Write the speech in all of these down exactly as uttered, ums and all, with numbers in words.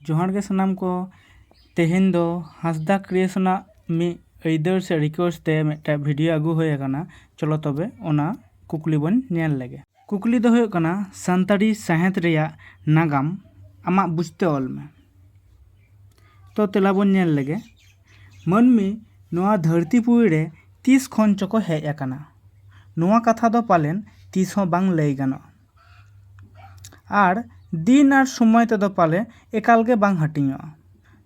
ᱡᱚᱦᱟᱨ ᱜᱮ ᱥᱟᱱᱟᱢ ᱠᱚ᱾ ᱛᱮᱦᱮᱧ ᱫᱚ ᱦᱟᱸᱥᱫᱟ ᱠᱨᱤᱭᱮᱥᱚᱱᱟᱜ ᱢᱤᱫ ᱟᱹᱭᱫᱟᱹᱨ ᱥᱮ ᱨᱤᱠᱣᱮᱥᱴ ᱛᱮ ᱢᱤᱫᱴᱟᱝ ᱵᱷᱤᱰᱤᱭᱳ ᱟᱹᱜᱩ ᱦᱩᱭ ᱟᱠᱟᱱᱟ᱾ ᱪᱚᱞᱚ ᱛᱚᱵᱮ ᱚᱱᱟ ᱠᱩᱠᱞᱤ ᱵᱚᱱ ᱧᱮᱞ ᱞᱮᱜᱮ᱾ ᱠᱩᱠᱞᱤ ᱫᱚ ᱦᱩᱭᱩᱜ ᱠᱟᱱᱟ, ᱥᱟᱱᱛᱟᱲᱤ ᱥᱟᱶᱦᱮᱫ ᱨᱮᱭᱟᱜ ᱱᱟᱜᱟᱢ ᱟᱢᱟᱜ ᱵᱩᱡᱽᱛᱮ ᱚᱞ ᱢᱮ᱾ ᱛᱚ ᱛᱮᱞᱟ ᱵᱚᱱ ᱧᱮᱞ ᱞᱮᱜᱮ᱾ ᱢᱟᱹᱱᱢᱤ ᱱᱚᱣᱟ ᱫᱷᱟᱹᱨᱛᱤ ᱯᱩᱨᱤ ᱨᱮ ᱛᱤᱥ ᱠᱷᱚᱱ ᱪᱚᱠᱚ ᱦᱮᱡ ᱟᱠᱟᱱᱟ, ᱱᱚᱣᱟ ᱠᱟᱛᱷᱟ ᱫᱚ ᱯᱟᱞᱮᱱ ᱛᱤᱥ ᱦᱚᱸ ᱵᱟᱝ ᱞᱟᱹᱭ ᱜᱟᱱᱚᱜᱼᱟ᱾ ᱟᱨ ᱫᱤᱱ ᱟᱨ ᱥᱚᱢᱚᱭ ᱛᱮᱫᱚ ᱯᱟᱞᱮ ᱮᱠᱟᱞ ᱜᱮ ᱵᱟᱝ ᱦᱟᱹᱴᱤᱧᱚᱜᱼᱟ᱾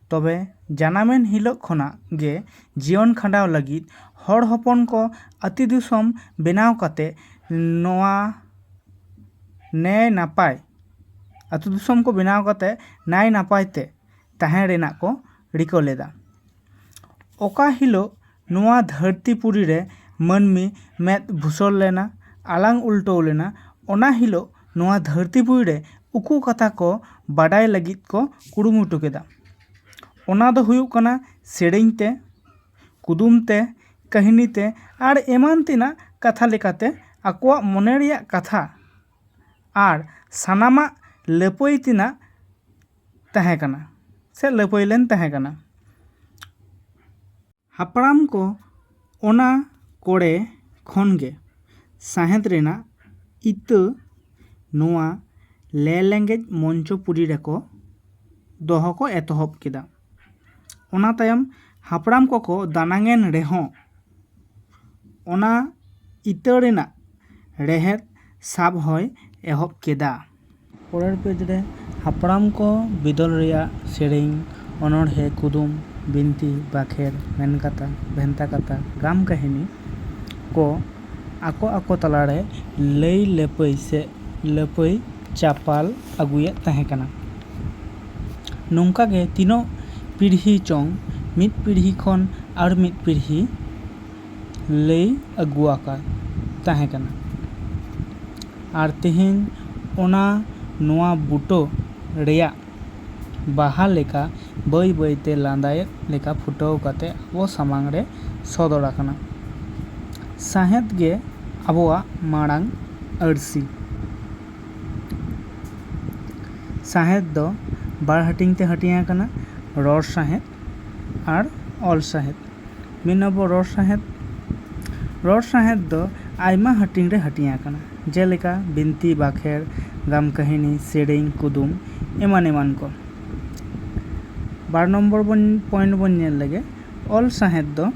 ᱛᱚᱵᱮ ᱡᱟᱱᱟᱢᱮᱱ ᱦᱤᱞᱳᱜ ᱠᱷᱚᱱᱟᱜ ᱜᱮ ᱡᱤᱭᱚᱱ ᱠᱷᱟᱸᱰᱟᱣ ᱞᱟᱹᱜᱤᱫ ᱦᱚᱲ ᱦᱚᱯᱚᱱ ᱠᱚ ᱟᱹᱛᱩ ᱫᱤᱥᱚᱢ ᱵᱮᱱᱟᱣ ᱠᱟᱛᱮ ᱱᱚᱣᱟ ᱱᱟᱭ ᱱᱟᱯᱟᱭ, ᱟᱹᱛᱩ ᱫᱤᱥᱚᱢ ᱠᱚ ᱵᱮᱱᱟᱣ ᱠᱟᱛᱮ ᱱᱟᱭ ᱱᱟᱯᱟᱭ ᱛᱮ ᱛᱟᱦᱮᱸ ᱨᱮᱱᱟᱜ ᱠᱚ ᱨᱤᱠᱟᱹ ᱞᱮᱫᱟ᱾ ᱚᱠᱟ ᱦᱤᱞᱳᱜ ᱱᱚᱣᱟ ᱫᱷᱟᱹᱨᱛᱤ ᱯᱩᱨᱤ ᱨᱮ ᱢᱟᱹᱱᱢᱤ ᱢᱮᱫ ᱵᱷᱩᱥᱟᱹᱲ ᱞᱮᱱᱟ, ᱟᱞᱟᱝ ᱩᱞᱴᱟᱹᱣ ᱞᱮᱱᱟ, ᱚᱱᱟ ᱦᱤᱞᱳᱜ ᱱᱚᱣᱟ ᱫᱷᱟᱹᱨᱛᱤ ᱯᱩᱨᱤ ᱨᱮ ᱩᱠᱩ ᱠᱟᱛᱷᱟ ᱠᱚ ᱵᱟᱰᱟᱭ ᱞᱟᱹᱜᱤᱫ ᱠᱚ ᱠᱩᱨᱩᱢᱩᱴᱩ ᱠᱮᱫᱟ᱾ ᱚᱱᱟ ᱫᱚ ᱦᱩᱭᱩᱜ ᱠᱟᱱᱟ ᱥᱮᱨᱮᱧ ᱛᱮ, ᱠᱩᱫᱩᱢ ᱛᱮ, ᱠᱟᱹᱦᱱᱤ ᱛᱮ ᱟᱨ ᱮᱢᱟᱱ ᱛᱮᱱᱟᱜ ᱠᱟᱛᱷᱟ ᱞᱮᱠᱟᱛᱮ ᱟᱠᱚᱣᱟᱜ ᱢᱚᱱᱮ ᱨᱮᱭᱟᱜ ᱠᱟᱛᱷᱟ ᱟᱨ ᱥᱟᱱᱟᱢᱟᱜ ᱞᱟᱹᱯᱟᱹᱭ ᱛᱮᱱᱟᱜ ᱛᱟᱦᱮᱸ ᱠᱟᱱᱟ ᱥᱮ ᱞᱟᱹᱯᱟᱹᱭ ᱞᱮᱱ ᱛᱟᱦᱮᱸ ᱠᱟᱱᱟ᱾ ᱦᱟᱯᱲᱟᱢ ᱠᱚ ᱚᱱᱟ ᱠᱚᱨᱮ ᱠᱷᱚᱱ ᱜᱮ ᱥᱟᱶᱦᱮᱫ ᱨᱮᱱᱟᱜ ᱤᱛᱟᱹ ᱱᱚᱣᱟ ᱞᱮᱞᱮᱸᱜᱮᱡ ᱢᱚᱧᱪᱚᱯᱩᱨᱤ ᱨᱮᱠᱚ ᱫᱚᱦᱚ ᱠᱚ ᱮᱛᱚᱦᱚᱵ ᱠᱮᱫᱟ᱾ ᱚᱱᱟ ᱛᱟᱭᱚᱢ ᱦᱟᱯᱲᱟᱢ ᱠᱚᱠᱚ ᱫᱟᱱᱟᱝ ᱮᱱ ᱨᱮᱦᱚᱸ ᱚᱱᱟ ᱤᱛᱟᱹ ᱨᱮᱱᱟᱜ ᱨᱮᱦᱮᱫ ᱥᱟᱵ ᱦᱚᱸᱭ ᱮᱦᱚᱵ ᱠᱮᱫᱟ᱾ ᱯᱚᱨᱮᱨ ᱯᱮᱡᱽ ᱨᱮ ᱦᱟᱯᱲᱟᱢ ᱠᱚ ᱵᱤᱫᱟᱹᱞ ᱨᱮᱭᱟᱜ ᱥᱮᱨᱮᱧ, ᱚᱱᱚᱬᱦᱮ, ᱠᱩᱫᱩᱢ, ᱵᱤᱱᱛᱤ, ᱵᱟᱠᱷᱮᱲ, ᱢᱮᱱ ᱠᱟᱛᱷᱟ, ᱵᱷᱮᱱᱛᱟ ᱠᱟᱛᱷᱟ, ᱜᱟᱢ ᱠᱟᱹᱦᱱᱤ ᱠᱚ ᱟᱠᱚ ᱟᱠᱚ ᱛᱟᱞᱟᱨᱮ ᱞᱟᱹᱭ ᱞᱟᱹᱯᱟᱹᱭ ᱥᱮ ᱞᱟᱹᱯᱟᱹᱭ ᱪᱟᱯᱟᱞ ᱟᱹᱜᱩᱭᱮᱫ ᱛᱟᱦᱮᱸ ᱠᱟᱱᱟ᱾ ᱱᱚᱝᱠᱟ ᱜᱮ ᱛᱤᱱᱟᱹᱜ ᱯᱤᱲᱦᱤ ᱪᱚᱝ ᱢᱤᱫ ᱯᱤᱲᱦᱤ ᱠᱷᱚᱱ ᱟᱨ ᱢᱤᱫ ᱯᱤᱲᱦᱤ ᱞᱟᱹᱭ ᱟᱹᱜᱩ ᱟᱠᱟᱫ ᱛᱟᱦᱮᱸ ᱠᱟᱱᱟ᱾ ᱟᱨ ᱛᱮᱦᱮᱧ ᱚᱱᱟ ᱱᱚᱣᱟ ᱵᱩᱴᱟᱹ ᱨᱮᱭᱟᱜ ᱵᱟᱦᱟ ᱞᱮᱠᱟ ᱵᱟᱹᱭ ᱵᱟᱹᱭᱛᱮ ᱞᱟᱸᱫᱟᱭᱮᱫ ᱞᱮᱠᱟ ᱯᱷᱩᱴᱟᱹᱣ ᱠᱟᱛᱮ ᱟᱵᱚ ᱥᱟᱢᱟᱝ ᱨᱮ ᱥᱚᱫᱚᱨ ᱟᱠᱟᱱᱟ᱾ ᱥᱟᱶᱦᱮᱫ ᱜᱮ ᱟᱵᱚᱣᱟᱜ ᱢᱟᱲᱟᱝ ᱟᱹᱨᱥᱤ᱾ ᱥᱟᱶᱦᱮᱫ ᱫᱚ ᱵᱟᱨ ᱦᱟᱹᱴᱤᱧ ᱛᱮ ᱦᱟᱹᱴᱤᱧ ᱟᱠᱟᱱᱟ, ᱨᱚᱲ ᱥᱟᱶᱦᱮᱫ ᱟᱨ ᱚᱞ ᱥᱟᱶᱦᱮᱫ᱾ ᱢᱤᱫ ᱱᱚᱢᱵᱚᱨ, ᱨᱚᱲ ᱥᱟᱶᱦᱮᱫ᱾ ᱨᱚᱲ ᱥᱟᱶᱦᱮᱫ ᱫᱚ ᱟᱭᱢᱟ ᱦᱟᱹᱴᱤᱧ ᱨᱮ ᱦᱟᱹᱴᱤᱧ ᱟᱠᱟᱱᱟ, ᱡᱮᱞᱮᱠᱟ ᱵᱤᱱᱛᱤ, ᱵᱟᱠᱷᱮᱲ, ᱜᱟᱢ ᱠᱟᱹᱦᱱᱤ, ᱥᱮᱨᱮᱧ, ᱠᱩᱫᱩᱢ, ᱮᱢᱟᱱ ᱮᱢᱟᱱ ᱠᱚ᱾ ᱵᱟᱨ ᱱᱚᱢᱵᱚᱨ ᱵᱚᱱ, ᱯᱚᱭᱮᱱᱴ ᱵᱚᱱ ᱧᱮᱞ ᱞᱮᱜᱮ, ᱚᱞ ᱥᱟᱶᱦᱮᱫ ᱫᱚ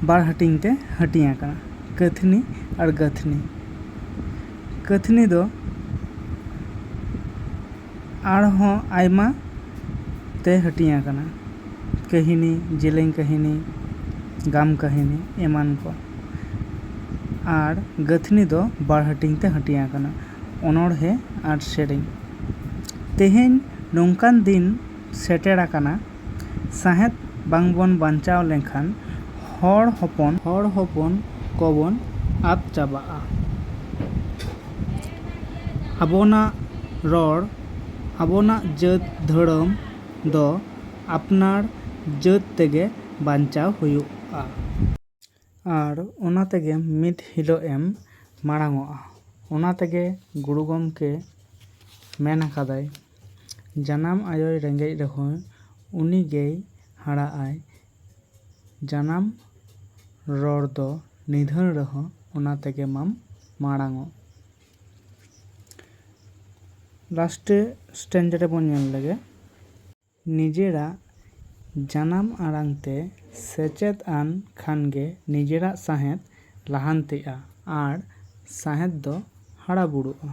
ᱵᱟᱨ ᱦᱟᱹᱴᱤᱧ ᱛᱮ ᱦᱟᱹᱴᱤᱧ ᱟᱠᱟᱱᱟ, ᱠᱟᱹᱛᱷᱱᱤ ᱟᱨ ᱜᱟᱹᱛᱷᱱᱤ᱾ ᱠᱟᱹᱛᱷᱱᱤ ᱫᱚ ᱟᱨᱦᱚᱸ ᱟᱭᱢᱟ ᱛᱮ ᱦᱟᱹᱴᱤᱧ ᱟᱠᱟᱱᱟ, ᱠᱟᱹᱦᱱᱤ, ᱡᱮᱞᱮᱧ ᱠᱟᱹᱦᱱᱤ, ᱜᱟᱢ ᱠᱟᱹᱦᱱᱤ ᱮᱢᱟᱱ ᱠᱚ᱾ ᱟᱨ ᱜᱟᱹᱛᱷᱱᱤ ᱫᱚ ᱵᱟᱨ ᱦᱟᱹᱴᱤᱧ ᱛᱮ ᱦᱟᱹᱴᱤᱧ ᱟᱠᱟᱱᱟ, ᱚᱱᱚᱬᱦᱮ ᱟᱨ ᱥᱮᱨᱮᱧ᱾ ᱛᱮᱦᱮᱧ ᱱᱚᱝᱠᱟᱱ ᱫᱤᱱ ᱥᱮᱴᱮᱨ ᱟᱠᱟᱱᱟ, ᱥᱟᱶᱦᱮᱫ ᱵᱟᱝᱵᱚᱱ ᱵᱟᱧᱪᱟᱣ ᱞᱮᱱᱠᱷᱟᱱ ᱦᱚᱲ ᱦᱚᱯᱚᱱ, ᱦᱚᱲ ᱦᱚᱯᱚᱱ ᱠᱚᱵᱚᱱ ᱟᱫ ᱪᱟᱵᱟᱜᱼᱟ᱾ ᱟᱵᱚᱱᱟᱜ ᱨᱚᱲ, ᱟᱵᱚᱱᱟᱜ ᱡᱟᱹᱛ ᱫᱷᱚᱨᱚᱢ ᱫᱚ ᱟᱯᱱᱟᱨ ᱡᱟᱹᱛ ᱛᱮᱜᱮ ᱵᱟᱧᱪᱟᱣ ᱦᱩᱭᱩᱜᱼᱟ᱾ ᱟᱨ ᱚᱱᱟ ᱛᱮᱜᱮ ᱢᱤᱫ ᱦᱤᱞᱳᱜ ᱮᱢ ᱢᱟᱲᱟᱝ ᱚᱜᱼᱟ᱾ ᱚᱱᱟ ᱛᱮᱜᱮ ᱜᱩᱨᱩ ᱜᱚᱢᱠᱮ ᱢᱮᱱ ᱟᱠᱟᱫᱟᱭ, ᱡᱟᱱᱟᱢ ᱟᱭᱳᱭ ᱨᱮᱸᱜᱮᱡ ᱨᱮᱦᱚᱸ ᱩᱱᱤ ᱜᱮᱭ ᱦᱟᱨᱟᱜ ᱟᱭ, ᱡᱟᱱᱟᱢ ᱨᱚᱲ ᱫᱚ ᱱᱤᱫᱷᱟᱹᱱ ᱨᱮᱦᱚᱸ ᱚᱱᱟ ᱛᱮᱜᱮ ᱢᱟᱢ ᱢᱟᱲᱟᱝ ᱚᱜ᱾ ᱞᱟᱥᱴ ᱥᱴᱮᱱᱡᱟ ᱨᱮᱵᱚᱱ ᱧᱮᱞ ᱞᱮᱜᱮ, ᱱᱤᱡᱮᱨᱟᱜ ᱡᱟᱱᱟᱢ ᱟᱲᱟᱝ ᱛᱮ ᱥᱮᱪᱮᱫ ᱟᱱ ᱠᱷᱟᱱ ᱜᱮ ᱱᱤᱡᱮᱨᱟᱜ ᱥᱟᱶᱦᱮᱫ ᱞᱟᱦᱟᱱᱛᱤᱜᱼᱟ ᱟᱨ ᱥᱟᱶᱦᱮᱫ ᱫᱚ ᱦᱟᱨᱟ ᱵᱩᱨᱩᱜᱼᱟ᱾